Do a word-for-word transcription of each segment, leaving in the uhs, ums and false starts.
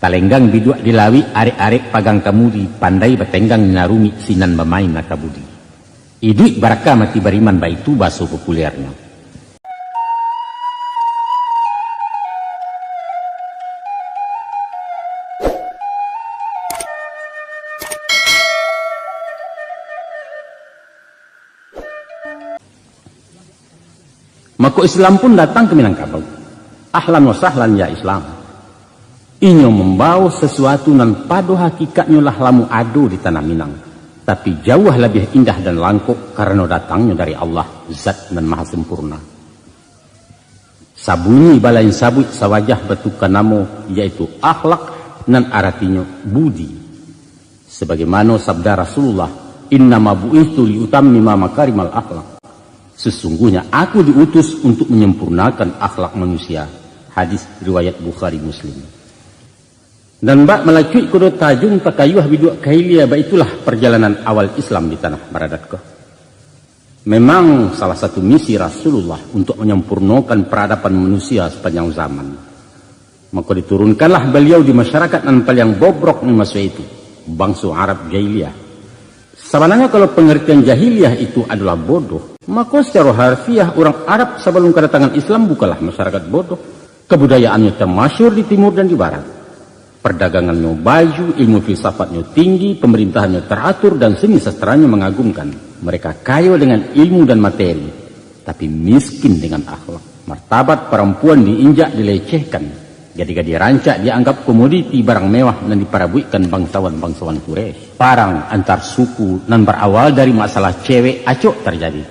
Talenggang biduak di lawik, arek-arek pagang kamudi, pandai batenggang nan rumik, sinan bamain nan kabudi. Iduik baraka mati bariman, baitu baso populernyo. Mako Islam pun datang ka Minangkabau. Ahlan wa sahlan ya Islam. Inyo mambawo sasuatu nan pado hakikatnyo lah lamo ado di tanah Minang, tapi jauah labiah indah dan langkok karano datangnyo dari Allah, Zat nan Maha Sempurna. Sabunyi balain sabuik, sawajah batuka namo, yaitu akhlak, nan aratinyo budi. Sabagaimano sabda Rasulullah, "Innama bu'itsu liutammima makarimal akhlak." Sesungguhnya aku diutus untuk menyempurnakan akhlak manusia. Hadis riwayat Bukhari Muslim. Dan bak malacuik kudo tajung, takayuah biduak ka hilia, baitulah perjalanan awal Islam di tanah Baradat ko. Memang salah satu misi Rasulullah untuk menyempurnokan peradaban manusia sepanjang zaman. Mako diturunkanlah baliau di masyarakat nan paliang bobrok di maso itu, bangso Arab jahiliah. Sabananyo kalau pangartian jahiliah itu adolah bodoh, mako sacaro harfiah urang Arab sabalum kadatangan Islam bukanlah masyarakat bodoh. Kabudayaannyo tamasyur di timur dan di barat. Pardagangannyo baju, ilmu filsafatnyo tinggi, pamarintahannyo taratur, dan seni sastranyo mangagumkan. Mereka kayo dengan ilmu dan materi, tapi miskin dengan akhlak. Martabat parampuan diinjak, dilecehkan. Gadih-gadih rancak dianggap komoditi, barang mewah nan diparabuikkan bangsawan-bangsawan Quraisy. Parang antar suku nan barawal dari masalah cewek acok tarjadi,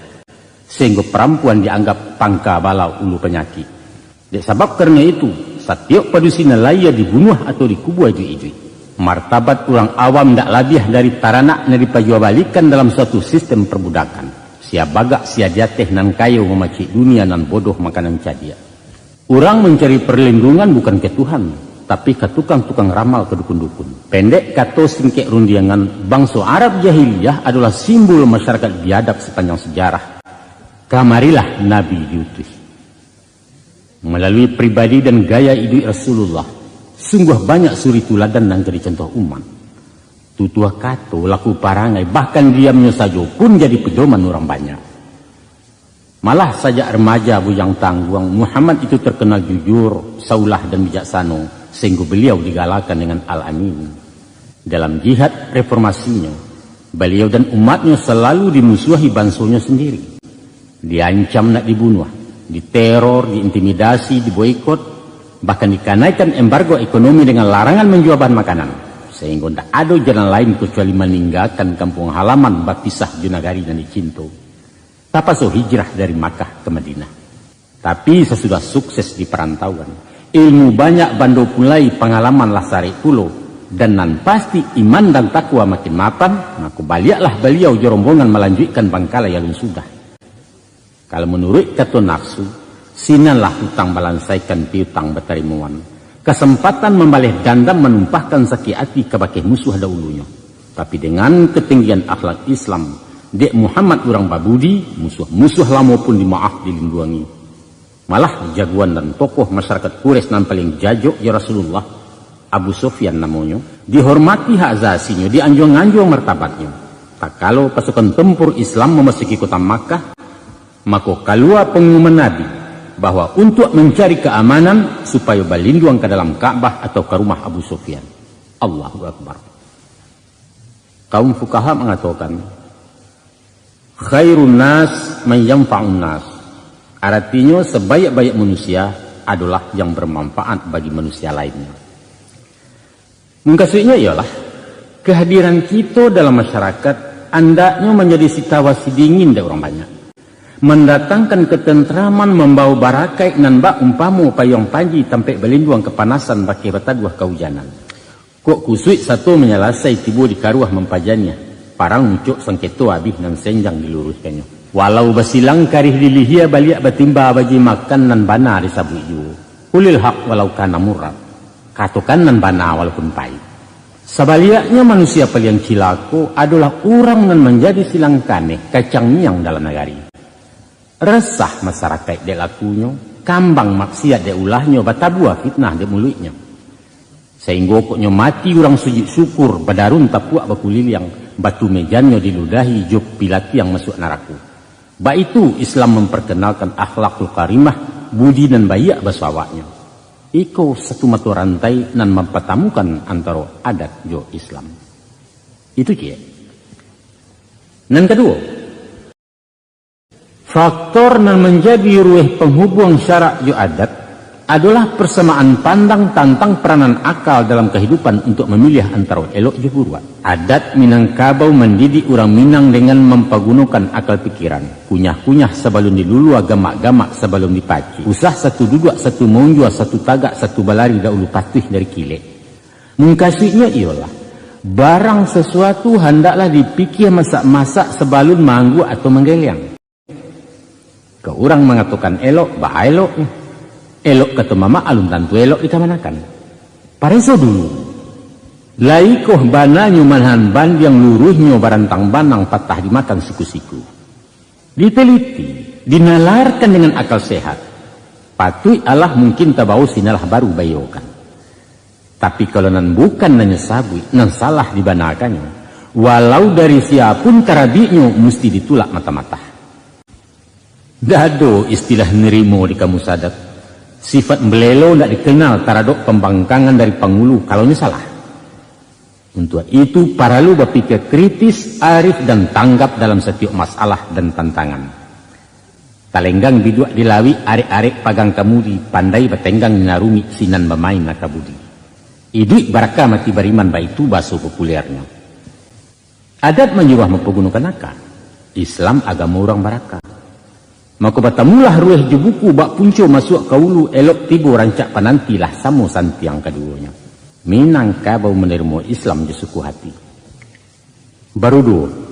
sahinggo parampuan dianggap pangka bala ulu panyakik. Dek sabab karano itu, satiok padusi nan lahia dibunuah atau dikubua iduik-iduik. Martabat urang awam ndak labiah dari taranak nan dipajuabalikan dalam suatu sistem parbudakan. Sia bagak, sia di ateh, nan kayo mamacik dunia, nan bodoh makanan cadiak. Urang mancari parlindungan bukan ka Tuhan, tapi ka tukang-tukang ramal, ka dukun-dukun. Pendek kato, singkek rundiangan, bangso Arab jahiliah adolah simbol masyarakat biadab sapanjang sajarah. Kamarilah Nabi diutus. Malalui pribadi dan gaya iduik Rasulullah, sungguah banyak suri tuladan nan ka dicontoh umat. Tutuah kato, laku parangai, bahkan diamnyo sajo pun jadi pedoman urang banyak. Malah sajak remaja bujang tangguang, Muhammad itu terkenal jujur, saulah, dan bijaksano, sahinggo baliau digalakan dengan Al-Amin. Dalam jihad reformasinyo, baliau dan umatnyo salalu dimusuahi bansonyo sandiri. Diancam nak dibunuah, diteror, diintimidasi, diboikot, bahkan dikanaikan embargo ekonomi dengan larangan manjua bahan makanan, sahinggo ndak ado jalan lain kacuali maninggakan kampuang halaman, bapisah jo nagari nan dicinto. Tapaso hijrah dari Makkah ka Madinah. Tapi sasudah sukses di parantauan, ilmu banyak, bando pun lai, pangalaman lah sarek pulo, dan nan pasti iman dan takwa makin mapan, mako baliaklah baliau jo rombongan malanjuikkan bangkalai alun sudah. Kalau manuruik kato nafsu, sinanlah utang balansaikan piutang batarimoan. Kasampatan mambaleh dandam manumpahkan sakik ati kabake musuah dahulunyo. Tapi dengan katinggian akhlak Islam, dek Muhammad urang babudi, musuah-musuah lamo pun dimaaf, dilinduangi. Malah jagoan dan tokoh masyarakat Quraisy nan paling jajok jo Rasulullah, Abu Sufyan namonyo, dihormati hak azasinyo, dianjuang-anjuang martabatnyo. Takalo pasukan tempur Islam mamasuki kota Makkah, mako kalua pangumuman Nabi, bahwa untuak mancari kaamanan supayo balinduang ka dalam Ka'bah atau ka rumah Abu Sufyan. Allahu Akbar. Kaum fukaha mangatokan, "Khairun nas man yanfa'un nas." Aratinyo, sabaik-baik manusia adolah yang bermanfaat bagi manusia lainnya. Mukasuiknyo ialah, kehadiran kito dalam masyarakat andaknyo manjadi sitawa sidingin dek urang banyak, mandatangkan katentraman, mambawa barakaik nan bak umpamo payuang panji tampek balinduang kapanasan, bakeh bataduah kaujanan. Kok kusuik sato manyalasai, tibo di karuah mampajaniah, parang mucok sangketo abih nan senjang diluruihkannyo. Walau basilang karih dilihia, baliak batimba baji, makan nan bana disabuik juo. Qulil haq walau kana murra. Katokan nan bana walaupun pahik. Sabaliaknyo, manusia paliang cilako adolah urang nan manjadi silang kaneh kacang miang dalam nagari. Resah masarakaik dek lakunyo, kambang maksiat dek ulahnyo, batabua fitnah dek muluiknyo. Sainggo kok nyo mati urang sujud syukur, badarun tapuak bakuliliang, batu mejannyo diludahi jo pilatiang masuak narako. Baitu Islam mamparkanalkan akhlakul karimah, budi nan baiak baso awaknyo. Iko satu mato rantai nan mampatamukan antaro adat jo Islam. Itu ciek. Nan kaduo, faktor nan manjadi rueh panghubuang syarak jo adat adolah parsamaan pandang tantang peranan akal dalam kahidupan untuak mamiliah antaro elok jo buruak. Adat Minangkabau mandidik urang Minang dengan mampagunokan akal pikiran, kunyah-kunyah sabalun dilulua, gamak-gamak sabalun dipacik, usah satu duduak, satu maunjua, satu tagak, satu balari, daulu patuih dari kilek. Mukasuiknyo iyolah, barang sasuatu handaklah dipikia masak-masak sabalun maangguak atau manggeliang. Kok urang mangatokan elok, baa eloknyo. Elok kato mamak alun tantu elok dikamanakan. Pareso dulu. Laikoh bananyo manahan bandiang, luruihnyo barantang banang, patah dimakan siku-siku. Diteliti, dinalarkan dengan akal sehat. Patuik alah mungkin tabao sinalah baru baiyokan. Tapi kalau nan bukan nan nyo sabuik, nan salah dibanakannyo, walau dari sia pun karabiknyo, musti ditulak mata-mata. Ndak ado istilah nirimo di kamus adat. Sifat mbelelo ndak dikenal taradok pambangkangan dari pangulu kalau nyo salah. Untuak itu, paralu bapikia kritis, arif, dan tanggap dalam satiok masalah dan tantangan. Talenggang biduak di lawik, arek-arek pagang kamudi, pandai batenggang nan rumik, sinan bamain nan kabudi. Iduik baraka mati bariman, baitu baso populernyo. Adat manyuruah mampagunokan aka. Islam agamo urang baraka. Mako batamulah rueh jo buku, bak punco masuak ka ulu, elok tibo rancak pananti, lah samo santiang kaduonyo. Minangkabau manarimo Islam jo suku hati. Baruduo,